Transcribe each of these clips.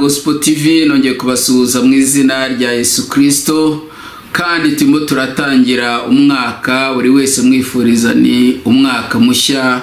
Gospel TV, nongeye kubasuhuza mu izina rya Yesu Kristo. Kandi turimo turatangira umwaka, buri wese mwifuriza ni umwaka mushya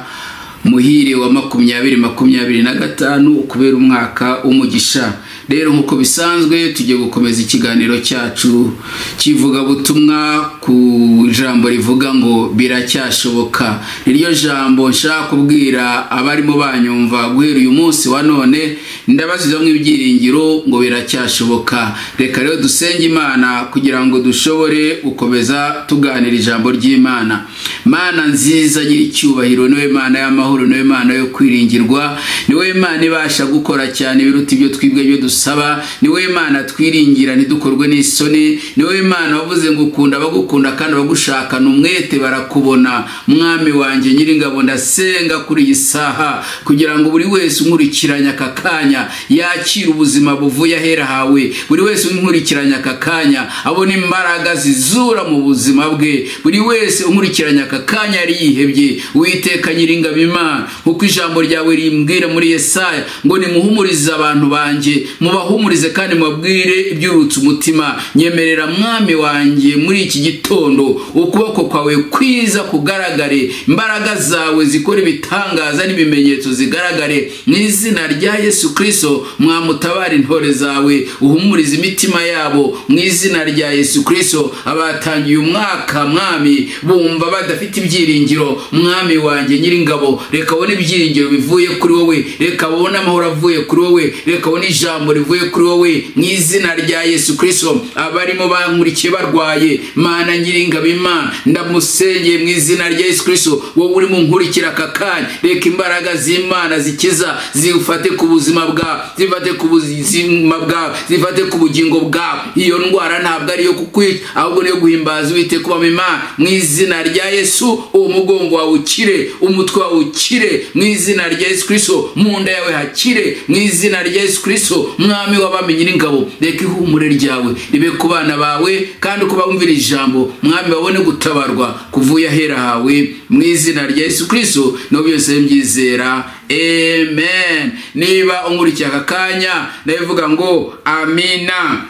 muhire wa 2025, kubera umwaka w'umugisha. Rero nkuko bisanzwe tugiye gukomeza ikiganiro cyacu kivuga butumwa ku jambo rivuga ngo biracyashoboka. Iryo jambo nshaka kubwira abarimo banyumva guhera uyu munsi wa none, ndabasubizamo ibyiringiro ngo biracyashoboka. Reka rero dusenge Imana kugira ngo dushobore gukomeza tuganira ijambo ry'Imana. Mana nziza nyiricyubahiro, niwe Mana y'amahoro, niwe Mana yo kwiringirwa, niwe Mana ibasha gukora cyane biruta ibyo twibwe byo dusaba, niwe Mana twiringira ntidukorwe n'isoni, niwe Mana wavuze ngo ukunda abagukunda kandi abagushakana umwete barakubona. Mwami wanjye nyiringabo, ndasenga kuri iyi saha kugira ngo buri wese unkurikiranya aka kanya yakire ubuzima buvuye ahera hawe, buri wese unkurikiranya aka kanya abone imbaraga zizura mu buzima bwe, buri wese unkurikiranya aka kanya yari yihebye. Uwiteka nyiringabo Imana, kuko ijambo ryawe rimbwira muri Yesaya ngo nimuhumurize abantu banjye, mubahumurize kandi mubabwire ibyurutse umutima. Nyemerera Mwami wanjye muri iki gitondo ukuboko kwawe kwiza kugaragare, imbaraga zawe zikora ibitangaza n'ibimenyetso zigaragare mu izina rya Yesu Kristo. Mwamutabara intore zawe, uhumurize imitima yabo mu izina rya Yesu Kristo. Abatangiye umwaka Mwami bumva badafite ibyiringiro, Mwami wanjye nyiringabo, reka babone ibyiringiro bivuye kuri wowe, reka babone amahoro avuye kuri wowe, reka babone ijambo rivuye kuri wowe mu izina rya Yesu Kristo. Abarimo bankurikiye barwaye, Mana nyiringabo Imana, ndamusengeye mu izina rya Yesu Kristo. Wowe urimo nkurikira aka kanya, reka imbaraga z'Imana zikiza zifate ku buzima bwawe, zifate ku buzima bwawe, zifate ku bugingo bwawe. Iyo ndwara ntabwo ari iyo kukwica, ahubwo niyo guhimbaza Uwiteka ubamo Imana mu izina rya Yesu. Uwo mugongo wawe ukire, umutwe wawe ukire mu izina rya Yesu Kristo, mu nda yawe hakire mu izina rya Yesu Kristo. Mwami w'abami nyiringabo, reka ihumure ryawe ribe ku bana bawe, kandi uko bumvira ijambo Mwami babone gutabarwa kuvuye ahera hawe mu izina rya Yesu Kristo. No byose mbyizera, amen. Niba unkurikiye aka kanya ndavuga ngo amina.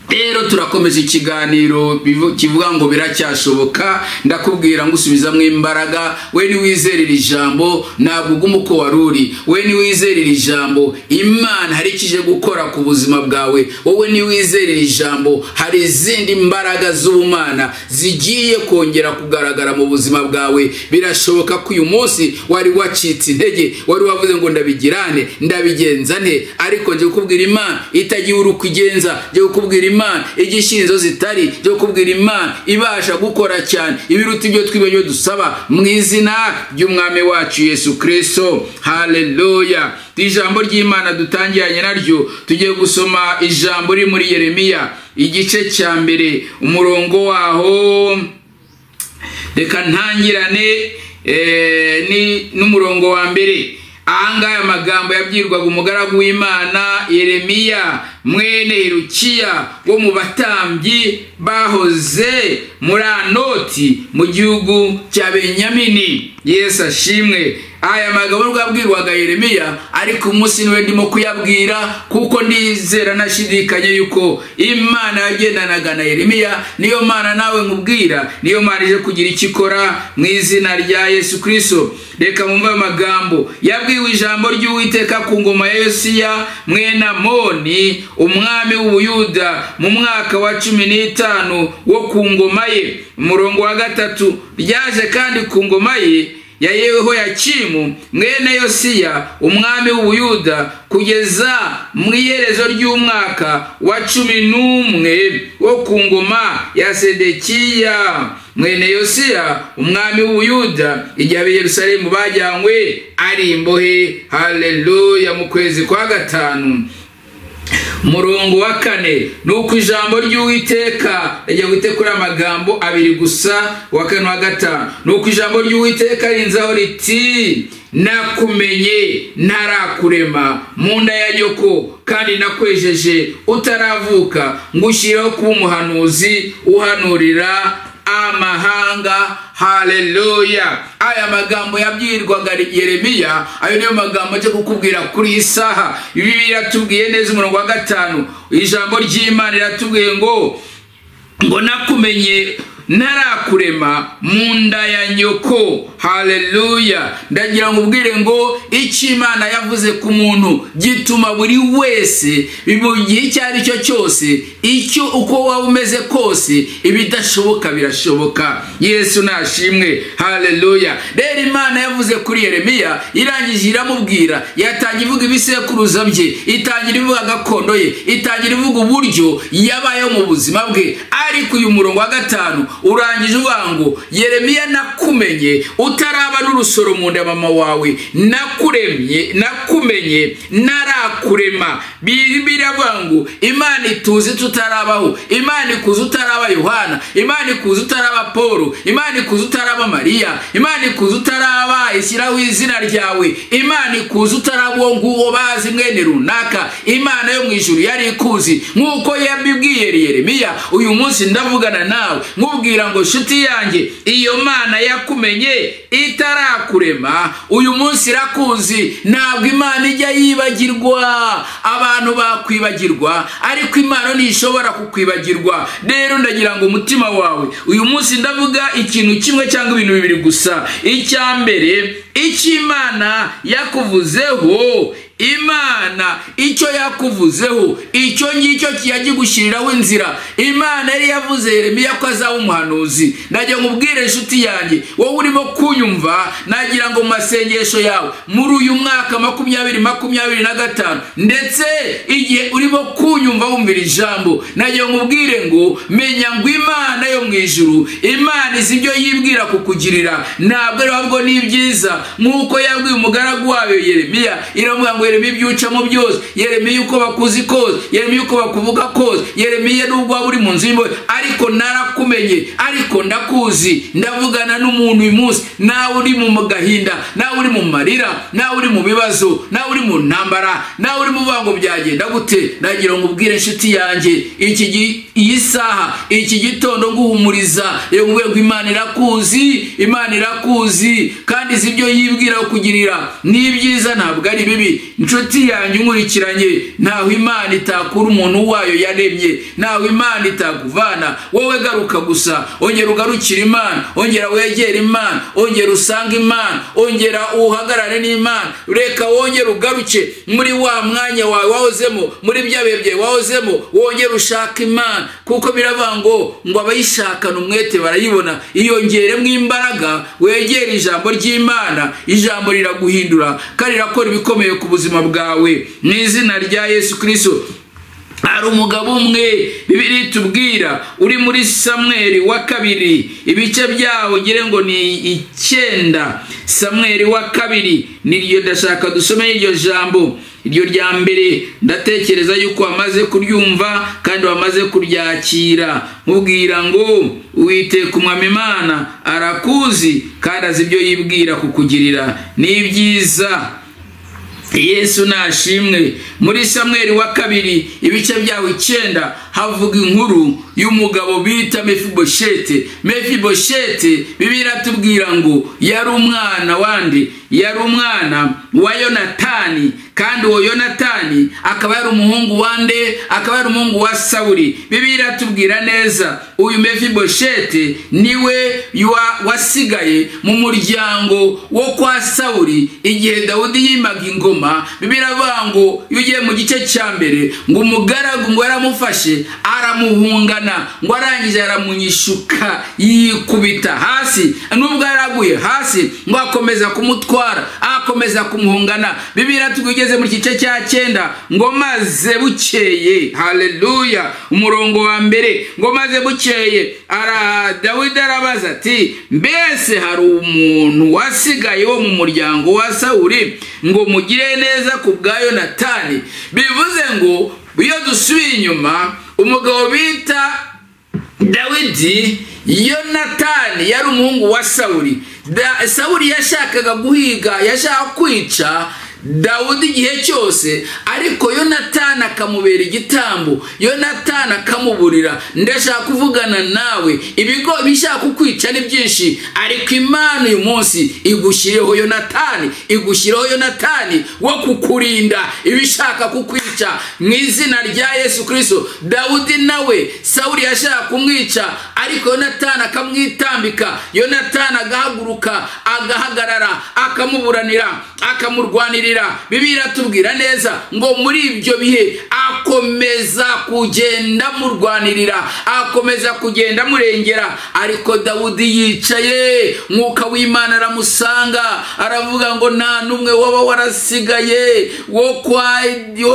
Rero turakomeje ikiganiro kivuga ngo biracyashoboka. Ndakubwira ngusubizamwo imbaraga, we niwizerera ijambo ntabwo uguma uko wari uri, we niwizerera ijambo Imana hari ikije gukora ku buzima bwawe, wowe niwizerera ijambo hari izindi mbaraga z'ubumana zigiye kongera kugaragara mu buzima bwawe. Birashoboka ko uyu munsi wari wacitse intege, wari wavuze ngo ndabigirane, ndabigenza nte, ariko nje kukubwira Imana itagiye urukugenza, nje kukubwira Imana igishinzo zitari, cyo kubwira Imana ibasha gukora cyane ibiruta ibyo twibyo dusaba mu izina ry'Umwami wacu Yesu Kristo. Haleluya. Ijambo ry'Imana dutangiranye naryo, tugiye gusoma ijambo riri muri Yeremiya igice cya mbere umurongo waho. Reka ntangirane ni n'umurongo wa mbere. Ahangaya amagambo yabwirwaga umugaragu w'Imana Yeremiya mwene Hilukiya wo mu batambyi bahoze muri Anoti mu gihugu cya Benyamini. Yesu ashimwe. Aya magambo yabwirwaga Yeremiya, ariko umunsi niwe ndimo kuyabwira, kuko ndizera nashidikanye yuko Imana yagendanaga na Yeremiya. Niyo Mana nawe nkubwira, niyo Mana ije kugira icyo ikora mu izina rya Yesu Kristo. Reka mumve amagambo yabwiwe ijambo ry'Uwiteka ku ngoma ya Yosiya mwene Amoni umwami w'Ubuyuda mu mwaka wa 15 wo ku ngoma ye. Umurongo wa 3, ryaje kandi ku ngoma ye ya Yehoyakimu mwene Yosiya umwami w'Ubuyuda kugeza mu iherezo ry'umwaka wa 11 wo ku ngoma ya Sedekiya mwene Yosiya umwami w'Ubuyuda, igihe ab'i Yerusalemu bajyanywe ari imbohe. Haleluya. Mu kwezi kwa 5 murongo wa 4, nuko ijambo ry'Uwiteka ryagiye guhita kuri amagambo abiri gusa, wa 4 wa 5. Nuko ijambo ry'Uwiteka rinzaho riti, nakumenye ntarakurema mu nda ya nyoko, kandi nakwejeje utaravuka, ngushyiraho kuba umuhanuzi uhanurira amahanga. Haleluya. Aya magambo yabwirwaga Yeremiya, ayo niyo magambo aje kukubwira kuri iyi saha. Bibiliya iratubwiye neza, umurongo wa 5, ijambo ry'Imana riratubwiye ngo nakumenye narakurema mu nda ya nyoko. Haleluya. Ndagira ngo ubwire ngo icyo Imana yavuze ku muntu gituma buri wese mu gihe icyo ari cyo cyose, icyo uko waba umeze kose, ibidashoboka birashoboka. Yesu nashimwe. Haleluya. Rero Imana yavuze kuri Yeremiya, irangije iramubwira, yatangiye ivuga ibisekuruza bye, itangira ivuga gakondo ye, itangira ivuga uburyo yabayeho mu buzima bwe. Ariko uyu murongo wa 5 urangije uvuga ngo Yeremiya, nakumenye utaraba n'urusoro mu nda mama wawe, nakuremye, nakumenye narakurema. Bibiliya ivuga ngo Imana ituzi tutarabaho, Imana ikuzi utaraba Yohana, Imana ikuzi utaraba Paul, Imana ikuzi utaraba Mariya, Imana ikuzi utaraba ishyiraho izina ryawe, Imana ikuzi utaraba uwo nguwo bazi mwene runaka. Imana yo mu ijuru yari ikuzi nk'uko yabibwiye Yeremiya. Uyu munsi ndavugana nawe nkubwira ngo nshuti yanjye, iyo Mana yakumenye itarakurema, uyu munsi irakuzi. Ntabwo Imana ijya yibagirwa. Abantu bakwibagirwa, ariko Imana ntishobora kukwibagirwa. Rero ndagira ngo umutima wawe uyu munsi ndavuga ikintu kimwe cyangwa ibintu bibiri gusa. Icya mbere, icyo Imana yakuvuzeho, Imana icyo yakuvuzeho, icyo ngicyo kiyagigushyiriraho inzira. Imana yari yavuze Yeremiya ko azaba umuhanuzi. Ndagira ngo ubwire inshuti yanjye, wowe urimo kunyumva, nagira ngo mu masengesho yawe muri uyu mwaka 2025, ndetse igihe urimo kunyumva wumvira ijambo, nagira ngo ubwire ngo menya ngo Imana yo mu ijuru, Imana izi ibyo yibwira kukugirira, ntabwo ari ahubwo ni ibyiza. Nk'uko yabwiye umugaragu wayo Yeremiya, iramubwira ngo Yeremiya ibyo ucamo byose, Yeremiya uko bakuzi kose, Yeremiya uko bakuvuga kose, Yeremiya nubwo waba uri mu nzu y'imbohe, ariko narakumenye, ariko ndakuzi. Ndavugana n'umuntu uyu munsi, nawe uri mu gahinda, nawe uri mu marira, nawe uri mu bibazo, nawe uri mu ntambara, nawe uri mu bango byagenda gute. Nagira ngo ubwire inshuti yanjye iyi saha, iki gitondo, nguhumuriza ngo Imana irakuzi, Imana irakuzi, kandi izi ibyo yibwira kugirira ni ibyiza, ntabwo ari bibi. Inshuti yanjye unkurikiranye, ntaho Imana itakura umuntu wayo yaremye, ntaho Imana itakuvana. Wowe garuka gusa, ongera ugarukira Imana, ongera wegera Imana, ongera usanga Imana, ongera uhagarare n'Imana. Reka wongere ugaruke muri wa mwanya wawe wahozemo, muri bya bihe byawe wahozemo, wongere ushaka Imana, kuko biravuga ngo abayishakana umwete barayibona. Iyongeremo imbaraga, wegere ijambo ry'Imana, ijambo riraguhindura kandi rirakora ibikomeye ku buzima bwawe, mu izina rya Yesu Kristo. Hari umugabo umwe Bibiliya itubwira uri muri Samweli wa 2, ibice byaho ngire ngo ni 9. Samweli wa 2 niryo ndashaka dusome iryo jambo, iryo rya mbere. Ndatekereza yuko wamaze kuryumva kandi wamaze kuryakira. Mubwira ngo Uwiteka Umwami Imana arakuzi kandi azi ibyo yibwira kukugirira ni ibyiza. Yesu nashimwe. Muri Samweli wa 2 ibice byaho 9 havuga inkuru y'umugabo bita Mefiboshete. Mefiboshete Bibiliya iratubwira ngo yari umwana wande, yari umwana wa Yonatani, kandi uwo Yonatani akaba yari umuhungu wande, akaba yari umuhungu wa Sawuli. Bibiliya iratubwira neza uyu Mefiboshete niwe wasigaye mu muryango wo kwa Sawuli igihe Dawudi yimaga ingoma. Bibiliya iravuga ngo iyo ugiye mu gice cya mbere, ngo umugaragu ngo yaramufashe aramuhungana, ngo arangije aramunyishuka yikubita hasi, nubwo yaraguye hasi ngo akomeza kumutwara, akomeza kumuhungana. Bibiliya tugeze mu gice cya 9 ngo maze bukeye, haleluya, umurongo wa mbere, ngo maze bukeye Dawidi arabaza ati mbese hari umuntu wasigaye wo mu muryango wa Sawuli ngo mugire neza ku bwa Yonatani? Bivuze ngo iyo dusubiye inyuma, umugabo bita Dawidi, Yonatani yari umuhungu wa Sawuli. Sawuli yashakaga guhiga, yashaka kwica Dawudi igihe cyose, ariko Yonatani akamubera igitambo, Yonatani akamuburira. Ndashaka kuvugana nawe, ibigo bishaka kukwica ni byinshi, ariko Imana uyu munsi igushyiriyeho Yonatani, igushyiriyeho Yonatani wo kukurinda ibishaka kukwica mu izina rya Yesu Kristo. Dawudi nawe Sawuli yashaka kumwica, ariko Yonatani akamwitambika, Yonatani agahaguruka, agahagarara, akamuburanira, akamurwanirira. Bibiliya iratubwira neza ngo muri ibyo bihe akomeza kugenda murwanirira, akomeza kugenda murengera. Ariko Dawudi yicaye, Mwuka w'Imana aramusanga, aravuga ngo nta n'umwe waba warasigaye wo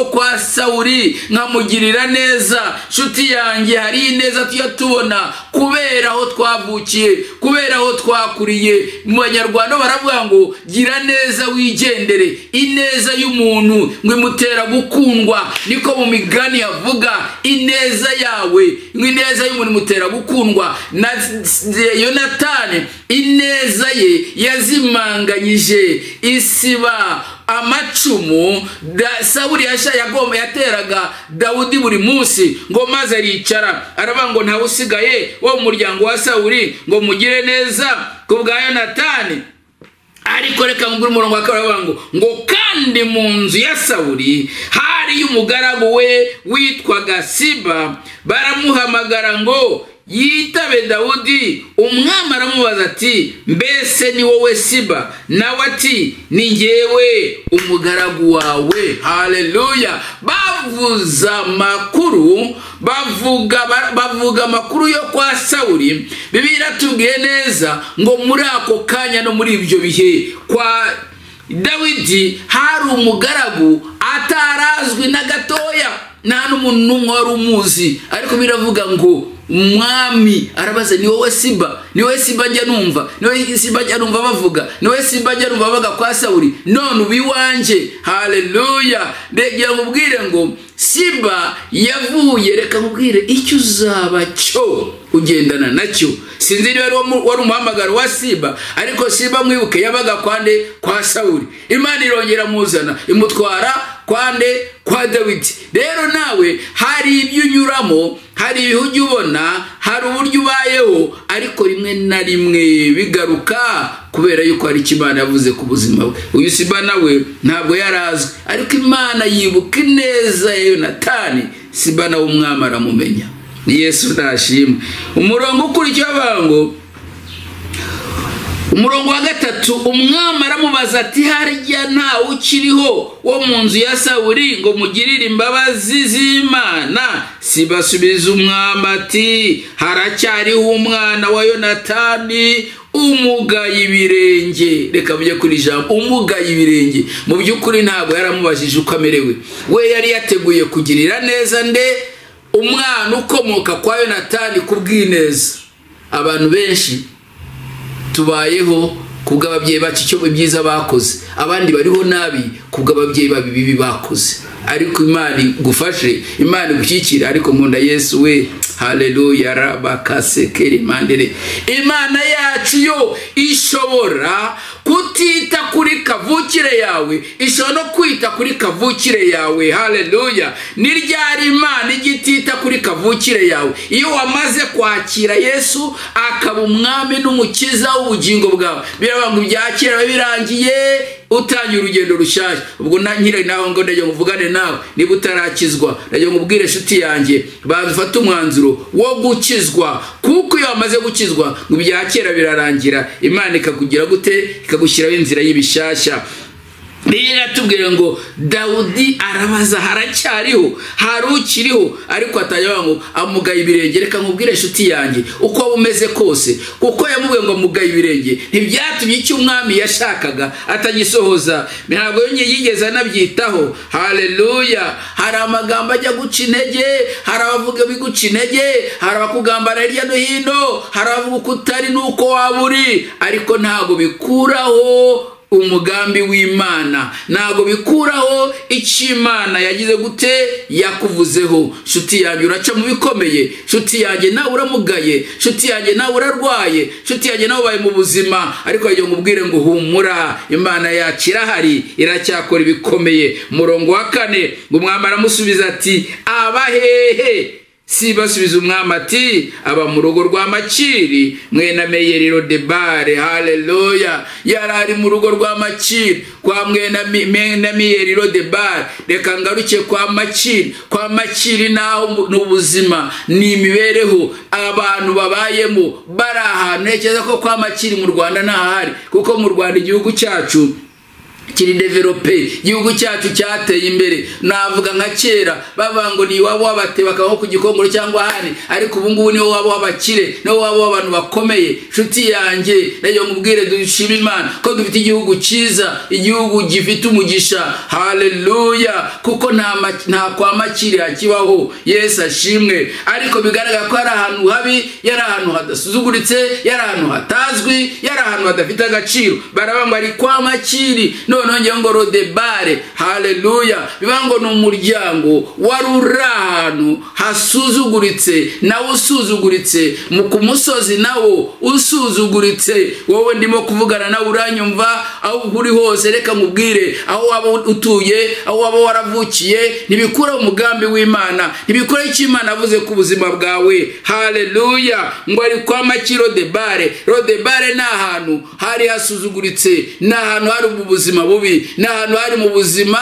kwa Sawuli nkamugirira neza. Nshuti yanjye, hari ineza tujya tubona kubera aho twavukiye, kubera aho twakuriye. Mu Banyarwanda baravuga ngo gira neza wigendere. Ineza y'umuntu ngo imutera gukundwa, niko mu migani yavuga. Ineza yawe, ineza y'umuntu imutera gukundwa. Na Yonatani ineza ye yazimanganyije isiba amacumu Sawuli yateraga Dawudi buri munsi. Ngo maze aricara aravuga ngo ntawe usigaye wo mu muryango wa Sawuli ngo mugire neza ku bwa Yonatani. Ariko reka ngure umurongo wa kabiri ngo ngo kandi mu nzu ya Sawuli hari umugaragu we witwaga Siba, baramuhamagara ngo yitabe Dawudi. Umwami aramubaza ati mbese ni wowe Siba? Nawe ati ni njyewe umugaragu wawe. Haleluya. Bavuza amakuru, bavuga amakuru yo kwa Sawuli. Bibiliya iratubwiye neza ngo muri ako kanya no muri ibyo bihe kwa Dawidi hari umugaragu atarazwi na gatoya, nta n'umuntu n'umwe wari umuzi, ariko biravuga ngo umwami arabaza ni wowe Siba? Ni wowe Siba njya numva? Ni wowe Siba njya numva bavuga? Ni wowe Siba njya numva bavuga kwa Sawuli? None ubu iwanjye. Haleluya. Ndagira mubwire ngo Siba yavuye, reka mubwire icyo uzaba cyo ugendana nacyo. Sinzi niba wari umuhamagaro wa Siba, ariko Siba mwibuke yabaga kwande kwa Sawuli. Imana irongera muzana imutwara kwande kwa Dawidi. Rero nawe hari ibyo unyuramo, hari ibihugu ubona, hari uburyo ubayeho, ariko rimwe na rimwe bigaruka kubera yuko hari icyo Imana yavuze ku buzima bwe. Uyu Siba nawe ntabwo yarazwi, ariko Imana yibuka ineza ya Yonatani, Siba nawe umwami aramumenya. Yesu nashimwe. Umurongo ukurikiye ngo umurongo wa gatatu, umwami aramubaza ati harya ntawe ukiriho wo mu nzu ya Sawuli ngo mugirire imbabazi z'Imana? Siba asubiza umwami ati haracyariho umwana wa Yonatani umugaye ibirenge. Reka mujye kuri ijambo umugaye ibirenge. Mu by'ukuri ntabwo yaramubajije uko amerewe, we yari yateguye kugirira neza nde? Umwana ukomoka kwa Yonatani kubw'ineza. Abantu benshi tubayeho kubw'ababyeyi bacu icyo ibyiza bakoze, abandi bariho nabi kubw'ababyeyi babi bibi bakoze. Ariko Imana igufashe, Imana igushyikire. Ariko nkunda Yesu we. Haleluya. Rabakasekere mandere. Imana yacu yo ishobora kutita kuri kavukire yawe, ishobora no kwita kuri kavukire yawe. Haleluya. Ni ryari Imana igitita kuri kavukire yawe? Iyo wamaze kwakira Yesu akaba umwami n'umukiza w'ubugingo bwawe, biravuga ngo ibyakera birangiye, utangira urugendo rushyashya. Ubwo nkiri nawe ngo ndagira ngo mvugane nawe, niba utarakizwa ndagira ngo ubwire inshuti yanjye bafate umwanzuro wo gukizwa, kuko iyo wamaze gukizwa ngo ibya kera birarangira, Imana ikakugira gute? Ikagushyiraho inzira y'ibishyashya. Biratubwira ngo Dawudi arabaza haracyariho, hari ukiriho, ariko atajya ngo amugaye ibirenge. Reka nkubwire inshuti yanjye uko umeze kose, kuko yamubwiye ngo amugaye ibirenge ntibyatumye icyo umwami yashakaga atagisohoza, ntabwo yongeye yigeze anabyitaho. Haleluya. Hari amagambo ajya guca intege, hari abavuga biguca intege, hari abakugambana hirya no hino, hari abavuga uko utari n'uko waba uri, ariko ntabwo bikuraho umugambi w'Imana, ntabwo bikuraho icyo Imana yagize gute yakuvuzeho. Nshuti yanjye uraca mu bikomeye, nshuti yanjye nawe uramugaye, nshuti yanjye nawe urarwaye, nshuti yanjye nawe ubaye mu buzima, ariko yagiye ngubwire ngo humura, Imana yacu irahari, iracyakora ibikomeye. Umurongo wa 4 ngo umwami aramusubiza ati abahehe? Siba asubiza umwami ati aba mu rugo rwa Makiri mwene Amiyeli Lodebari. Haleluya! Yari ari mu rugo rwa Makiri kwa mwene Amiyeli Lodebari. Reka ngaruke kwa Makiri. Kwa Makiri naho n'ubuzima ni imibereho abantu babayemo, bari ahantu. Ntekereza ko kwa Makiri mu Rwanda ntahari, kuko mu Rwanda igihugu cyacu kiri develope, igihugu cyacu cyateye imbere. Navuga nka kera bavuga ngo ni iwabo w'abate bakabaho ku Gikongoro cyangwa ahandi, ariko ubu ngubu niwo wabo w'abakire, niwo wabo w'abantu bakomeye. Nshuti yanjye nayo nkubwire, dushima Imana ko dufite igihugu cyiza, igihugu gifite umugisha. Haleluya! Kuko nta kwa Makiri hakibaho. Yesu ashimwe. Ariko bigaragara ko ari ahantu habi, yari ahantu hadasuzuguritse, yari ahantu hatazwi, yari ahantu hadafite agaciro. Baravuga ngo ari kwa Makiri, none ngewe ngo Lodebari. Haleluya! Bivuga ngo ni umuryango wari uri ahantu hasuzuguritse, nawe usuzuguritse, ku musozi nawo usuzuguritse. Wowe ndimo kuvugana nawe uranyumva, aho uri hose reka nkubwire, aho waba utuye, aho waba waravukiye, ntibikuraho umugambi w'Imana, ntibikuraho icyo Imana avuze ku buzima bwawe. Haleluya! Ngo ari kwa Makiri Lodebari. Lodebari ni ahantu hari hasuzuguritse, ni ahantu hari ubuzima bubi, ni ahantu hari mu buzima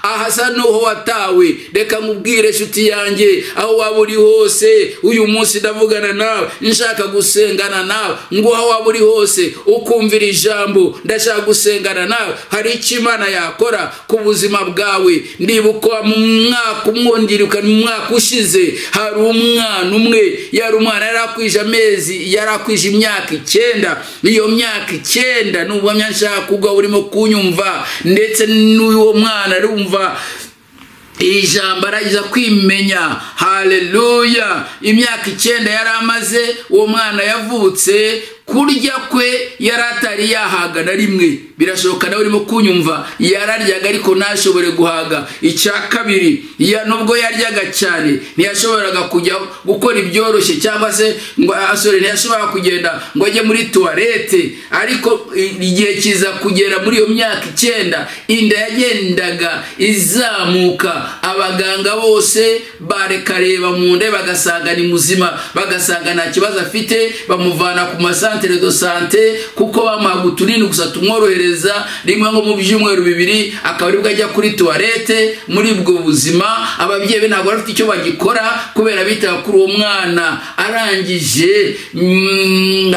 ahasa n'uho watawe. Reka nkubwire nshuti yanjye, aho waba uri hose uyu munsi ndavugana nawe, nshaka gusengana nawe, ngo aho waba uri hose ukumvira ijambo, ndashaka gusengana nawe, hari icyo Imana yakora ku buzima bwawe. Ndibuka mu mwaka umwondiruka, mu mwaka ushize, hari umwana umwe, yari umwana yarakwije amezi, yarakwije imyaka 9. Iyo myaka 9 n'ubuhamya nshaka kugwa urimo kunyumva, ndetse n'uwo mwana arumva ijambo aragiza kwimenya. Haleluya! Imyaka 9 yari amaze, uwo mwana yavutse, kurya kwe yaratari yahaga na rimwe. Birashoboka nawe urimo kunyumva, yararyaga ariko ntashobore guhaga. Icya kabiri, nubwo yaryaga cyane ntiyashoboraga kujya gukora ibyoroshye, cyangwa se ngo asore, ntiyashoboraga kugenda ngo ajye muri toilette. Ariko igihe kiza kugera muri iyo myaka 9, inda yagendaga izamuka. Abaganga bose barekareba mu nda bagasanga ni muzima, bagasanga nta kibazo afite, bamuvana ku masantere de sante, kuko bamuhaga utunini gusa tumworohereza rimwe ngo mu byumweru 2 akaba aribwo ajya kuri toilette. Muri ubwo buzima ababyeyi be ntabwo bafite icyo bagikora kubera bita kuri uwo mwana. Arangije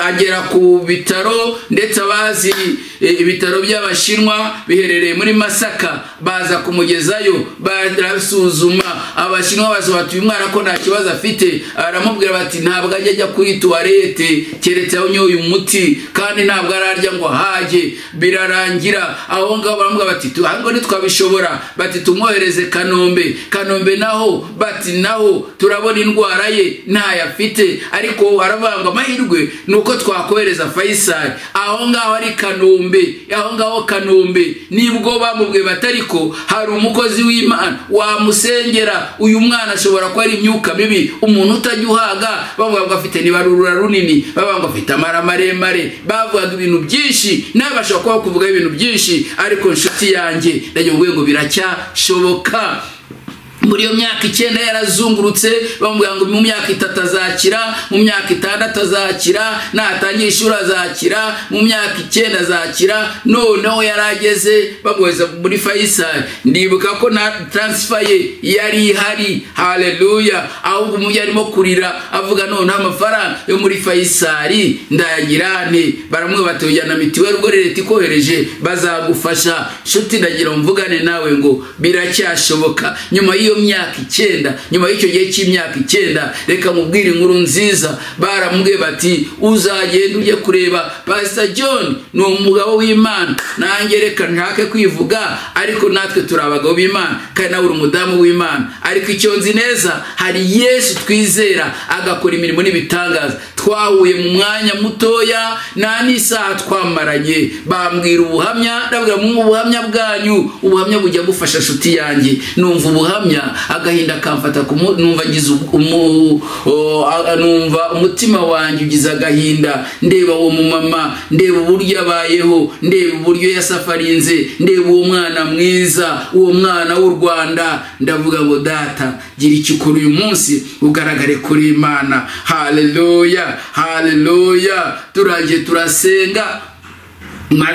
agera ku bitaro, ndetse abazi ibitaro by'Abashinwa biherereye muri Masaka baza kumugezayo, barasuzuma. Abashinwa baza bati uyu mwana ko nta kibazo afite, aramubwira bati ntabwo ajya kuri toilette keretse anyoye umuti, kandi ntabwo ararya ngo ahage. Birarangira aho ngaho baramubwira bati ngo ntitwabishobora, bati tumwohereze Kanombe. Kanombe naho bati naho turabona indwara ye ntayo afite, ariko aravuga ngo amahirwe nuko twakohereza Faisal. Aho ngaho ari Kanombe, aho ngaho Kanombe nibwo bamubwiye batariko hari umukozi w'Imana wamusengera, uyu mwana ashobora kuba ari imyuka mibi, umuntu utajya uhaga. Bavuga ngo afite nibarurura runini, bavuga ngo afite amara maremare, bavuga ibintu byinshi, nawe bashobora kuba kuvuga ibintu byinshi, ariko nshuti yanjye ndagira ngo biracyashoboka. Muri iyo myaka 9 yarazungurutse, bamubwira ngo mu myaka 3 azakira, mu myaka 6 azakira, natangira ishuri azakira, mu myaka 9 azakira. Noneho yarageze bamwohereza muri Faisal. Ndibuka ko na transfer ye yari ihari. Haleluya! Ahubwo umubyeyi arimo kurira avuga noneho amafaranga yo muri Faisal ndayagirane. Baramubwira bati ujyana mitiweli ubwo leta ikohereje bazagufasha. Nshuti ndagira mvugane nawe ngo biracyashoboka. Nyuma y'iyo myaka 9, nyuma y'icyo gihe cy'imyaka 9, reka mubwire inkuru nziza. Baramubwiye bati uzagenda ujye kureba Pastor John, ni umugabo w'Imana. Nanjye reka ntake kwivuga, ariko natwe turi abagabo b'Imana kandi nawe uri umudamu w'Imana. Ariko icyo nzi neza, hari Yesu twizera agakora imirimo n'ibitangaza. Twahuye mu mwanya mutoya, nta n'isaha twamaranye, bambwira ubuhamya, ndabwira mu buhamya bwanyu, ubuhamya bujya bufasha nshuti yanjye. Numva ubuhamya agahinda kamfata, numva ngize numva umutima wanjye ugize agahinda. Ndeba uwo mumama, ndeba uburyo abayeho, ndeba uburyo yasafarinze, ndeba uwo mwana mwiza, uwo mwana w'u Rwanda. Ndavuga ngo data, gira icyo ukora uyu munsi ugaragare kuri Imana. Haleluya, haleluya. Turagiye turasenga.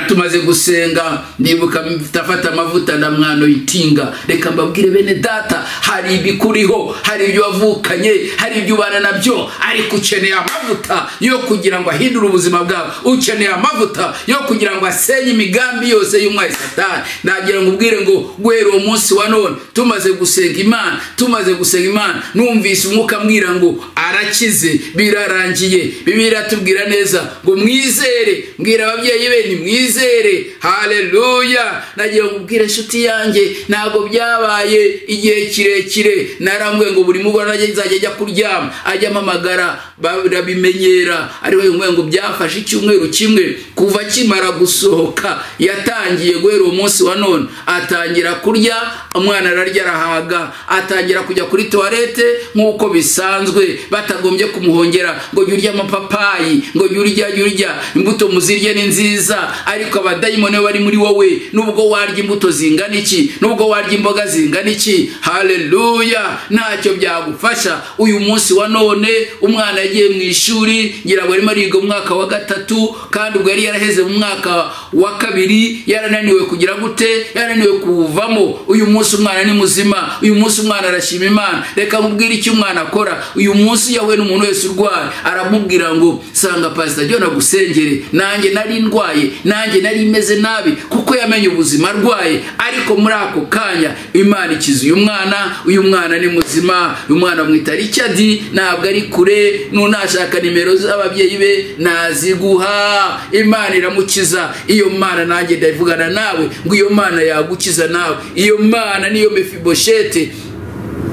Tumaze gusenga ndibuka mfata amavuta ndamwanointinga. Reka mbabwire bene data, hari ibikuriho, hari ibyo wavukanye, hari ibyo ubana nabyo, ariko ukeneye amavuta yo kugira ngo ahindure ubuzima bwawe. Ukeneye amavuta yo kugira ngo asenye imigambi yose y'umwayi Satani. Nagira ngo ubwire ngo guhera uwo munsi wa none tumaze gusenga Imana, tumaze gusenga Imana, numvise umwuka ambwira ngo arakize, birarangiye. Bibiliya iratubwira neza ngo mwizere, mbwira ababyeyi be ni mwizere. Haleluya. Nagiye ngubwire inshuti yanjye, ntago byabaye igihe kirekire. Narambwe ngo buri mugoroba nzajya ajya kuryama ajya amamagara, barabimenyera. Ariwe ngwe ngo byafashe icyumweru kimwe kuva kimara gusohoka, yatangiye guhera uwo munsi wa none atangira kurya, umwana ararya arahaga, atangira kujya kuri toilette nkuko bisanzwe, batagombye kumuhongera ngo jya urya amapapayi, ngo jya urya imbuto muzirye ni nziza. Ariko abadayimoni bari muri wowe, nubwo warya imbuto zingana iki, nubwo warya imboga zingana iki, haleluya, ntacyo byagufasha. Uyu munsi wa none umwana yagiye mu ishuri, ngira ngo arimo ariga umwaka wa 3, kandi ubwo yari yaraheze mu mwaka wa 2, yarananiwe kugira gute, yarananiwe kuvamo. Uyu munsi umwana ni muzima, uyu munsi umwana arashima Imana. Reka mubwire icyo umwana akora. Uyu munsi yawe n'umuntu wese urwaye aramubwira ngo sanga Pastor John agusengere, nanjye nari ndwaye, nanjye nari meze nabi, kuko yamenye ubuzima arwaye. Ariko muri ako kanya Imana ikiza uyu mwana, uyu mwana ni muzima. Uyu mwana mwita Richard, ntabwo ari kure, nunashaka nimero z'ababyeyi be naziguha. Imana iramukiza. Iyo Mana nanjye ndavugana nawe ngo iyo Mana yagukiza nawe. Iyo Mana niyo Mefiboshete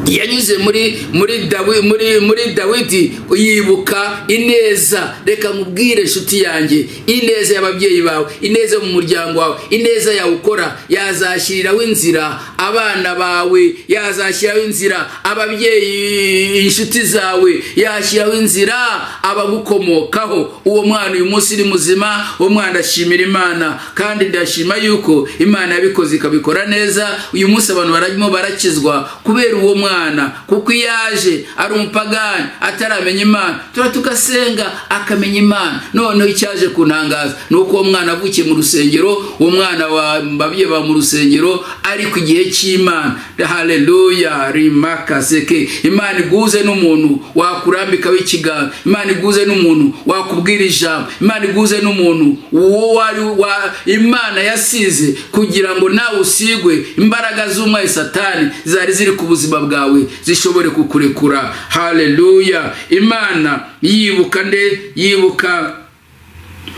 yanyuze muri Dawidi yibuka ineza. Reka nkubwire inshuti yanjye, ineza y'ababyeyi bawe, ineza mu muryango wawe, ineza yawe ukora yazashyiriraho inzira abana bawe, yazashyiraho inzira ababyeyi, inshuti zawe, yashyiraho inzira abagukomokaho. Uwo mwana uyu munsi ni muzima, uwo mwana ashimira Imana, kandi ndashima yuko Imana yabikoze ikabikora neza. Uyu munsi abantu barimo barakizwa kubera uwo mwana, kuko yaje ari umupagani ataramenya Imana, tura tugasenga akamenya Imana. Noneho icyaje kuntangaza nuko uwo mwana avukiye mu rusengero, uwo mwana wa babye ba mu rusengero, ariko igihe cy'Imana. Haleluya, rimakaseke. Imana iguze n'umuntu wakurambika w'ikiganza, Imana iguze n'umuntu wakubwira ijambo, Imana iguze n'umuntu uwo wari wa Imana yasize kugira ngo nawe usigwe imbaraga z'umwayi Satani zari ziri ku buzima bwawe zishobore kukurekura. Haleluya. Imana yibuka nde? Yibuka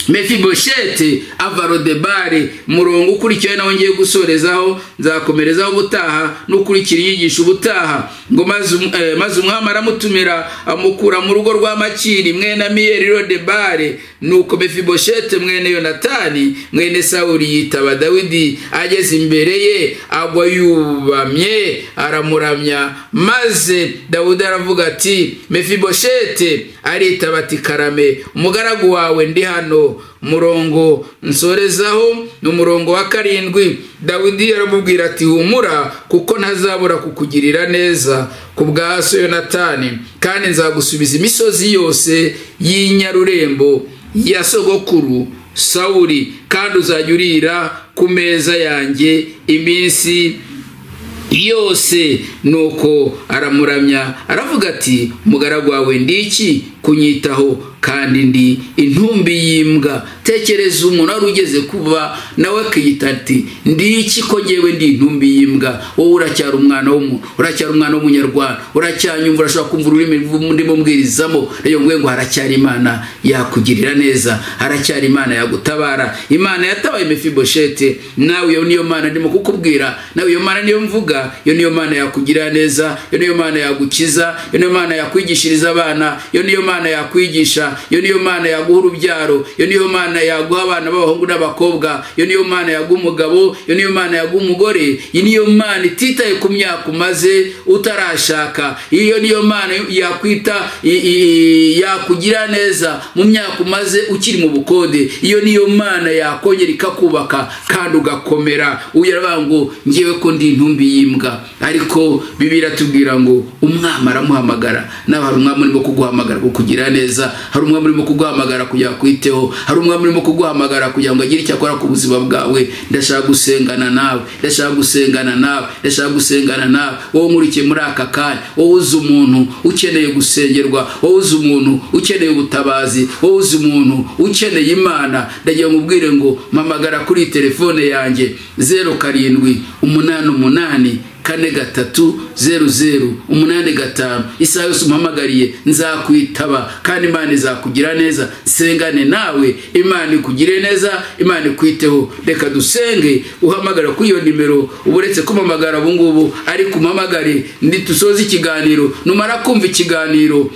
Mefiboshete ava Lodebari. Murongo ukurikiye nawe ngiye gusorezaho, nzakomerezaho ubutaha n'ukurikira inyigisho ubutaha. Ngo maze umwami aramutumira amukura mu rugo rwa Makiri mwene Amiyeli Lodebari. Nuko Mefiboshete mwene Yonatani mwene Sawuli yitaba Dawidi, ageze imbere ye agwa yubamye aramuramya. Maze Dawidi aravuga ati Mefiboshete. Aritaba ati karame, umugaragu wawe ndi hano. Murongo nsorezaho ni umurongo wa 7. Dawidi aramubwira ati humura, kuko ntazabura kukugirira neza ku bwa so Yonatani, kandi nzagusubiza imisozi yose y'inyarurembo ya sogokuru Sawuli, kandi uzajya urira ku meza yanjye iminsi yose. Nuko aramuramya aravuga ati umugaragu wawe ndiki kunyitaho, Kandi ndi intumbi y'imbwa. Tekereza umuntu wari ugeze kuba nawe akiyita ati ndi iki ko ngewe ndi intumbi y'imbwa? Wowe uracyari umwana w'umuntu, uracyari umwana w'umunyarwanda, uracyanyumva, urashobora kumva ururimi ndimo mbwirizamo. Rero nguye ngo haracyari Imana yakugirira neza, haracyari Imana yagutabara. Imana yatabaye Mefiboshete, nawe iyo niyo Mana ndimo kukubwira, nawe iyo Mana niyo mvuga, iyo niyo Mana yakugirira neza, iyo niyo Mana yagukiza, iyo niyo Mana yakwigishiriza abana, iyo niyo Mana yakwigisha, iyo niyo Mana yaguha urubyaro, iyo niyo Mana yaguha abana b'abahungu n'abakobwa, iyo niyo Mana yaguha umugabo, iyo niyo Mana yaguha umugore, iyo niyo Mana ititaye ku myaka umaze utarashaka, iyo niyo Mana yakwita yakugira neza mu myaka umaze ukiri mu bukode, iyo niyo Mana yakongera ikakubaka kandi ugakomera. Uyu aravuga ngo ngewe ko ndi intumbi y'imbwa, ariko Bibiliya iratubwira ngo umwami aramuhamagara. Nawe hari umwami urimo kuguhamagara kukugira neza, hari umwami urimo kuguhamagara kugira ngo akwiteho, hari umwami urimo kuguhamagara kugira ngo agire icyo akora ku buzima bwawe. Ndashaka gusengana nawe, ndashaka gusengana nawe, ndashaka gusengana nawe. Wowe nkurikiye muri aka kanya, wowe uzi umuntu ukeneye gusengerwa, wowe uzi umuntu ukeneye ubutabazi, wowe uzi umuntu ukeneye Imana, ndagiye mubwire ngo mpamagara kuri telefone yanjye 07 88 43 00 85. Isaha yose umpamagariye nzakwitaba, kandi Imana izakugira neza. Sengane nawe, Imana ikugire neza, Imana ikwiteho. Reka dusenge. Uhamagara kuri iyo nimero, uburetse kumpamagara ubu ngubu, ariko umpamagare nitusoza ikiganiro. Numara kumva ikiganiro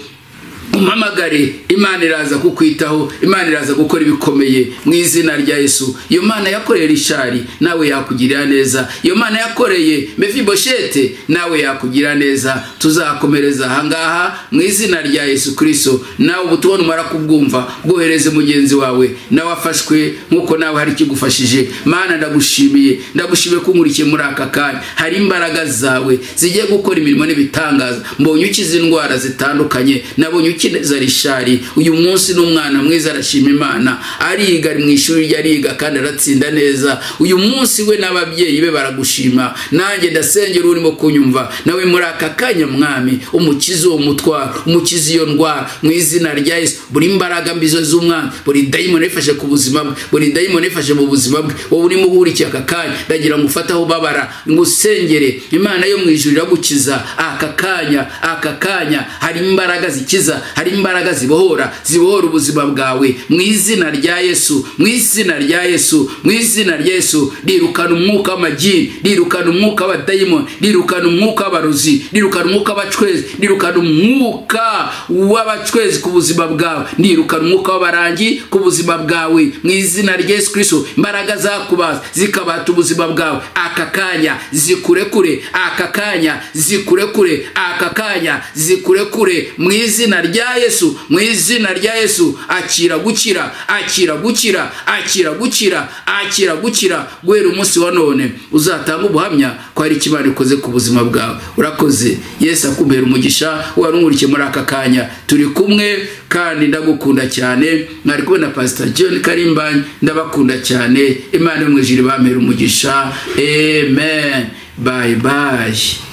umpamagare, Imana iraza kukwitaho, Imana iraza gukora ibikomeye mu izina rya Yesu. Iyo Mana yakoreye Rishari nawe yakugirira neza, iyo Mana yakoreye Mefiboshete nawe yakugira neza. Tuzakomereza ahangaha mu izina rya Yesu Kristo. Nawe ubutumwa numara kubwumva bwohereze mugenzi wawe, nawe afashwe nkuko nawe hari ikigufashije. Mana ndagushimiye, ndagushimiye ko unkurikiye muri aka kanya. Hari imbaraga zawe zigiye gukora imirimo n'ibitangaza. Mbonye ukiza indwara zitandukanye, nabonye ukiza Rishari. Uyu munsi n'umwana mwiza arashima Imana, ariga mu ishuri rye, ariga kandi aratsinda neza. Uyu munsi we n'ababyeyi be baragushima. Nanjye ndasengera urimo kunyumva nawe muri aka kanya, Mwami umukize uwo mutwaro, umukize iyo ndwara mu izina rya Yesu. Buri imbaraga mbi z'umwana, buri dayimoni ifashe ku buzima bwe, buri dayimoni ifashe mu buzima bwe, wowe urimo uhurikiye aka kanya, ndagira ngo ufate aho babara, ngusengere. Imana yo mu ijuru iragukiza aka kanya, aka kanya. Hari imbaraga zikiza, hari imbaraga zibohora, zibohora ubuzima bwawe mu izina rya Yesu, mu izina rya Yesu, mu izina rya Yesu. Rirukana umwuka w'amagini, rirukana umwuka w'abadayimoni, rirukana umwuka w'abarozi, rirukana umwuka w'abacwezi, rirukana umwuka w'abacwezi ku buzima bwawe, nirukana umwuka w'abarangi ku buzima bwawe mu izina rya Yesu Kristo. Imbaraga zakubaza zikabata ubuzima bwawe aka kanya zikurekure, aka kanya zikurekure, aka kanya zikurekure mu izina rya Yesu, mu izina rya Yesu. Akira gukira, akira gukira, akira gukira, akira gukira. Guhera umunsi wa none uzatanga ubuhamya ko hari icyo Imana ikoze ku buzima bwawe. Urakoze. Yesu akubera umugisha warungurikiye muri aka kanya. Turi kumwe kandi ndagukunda cyane. Mwari kumwe na Pastor John Karimbanyi, ndabakunda cyane. Imana yo mu ijuru ibamere umugisha. Amen. Bye bye.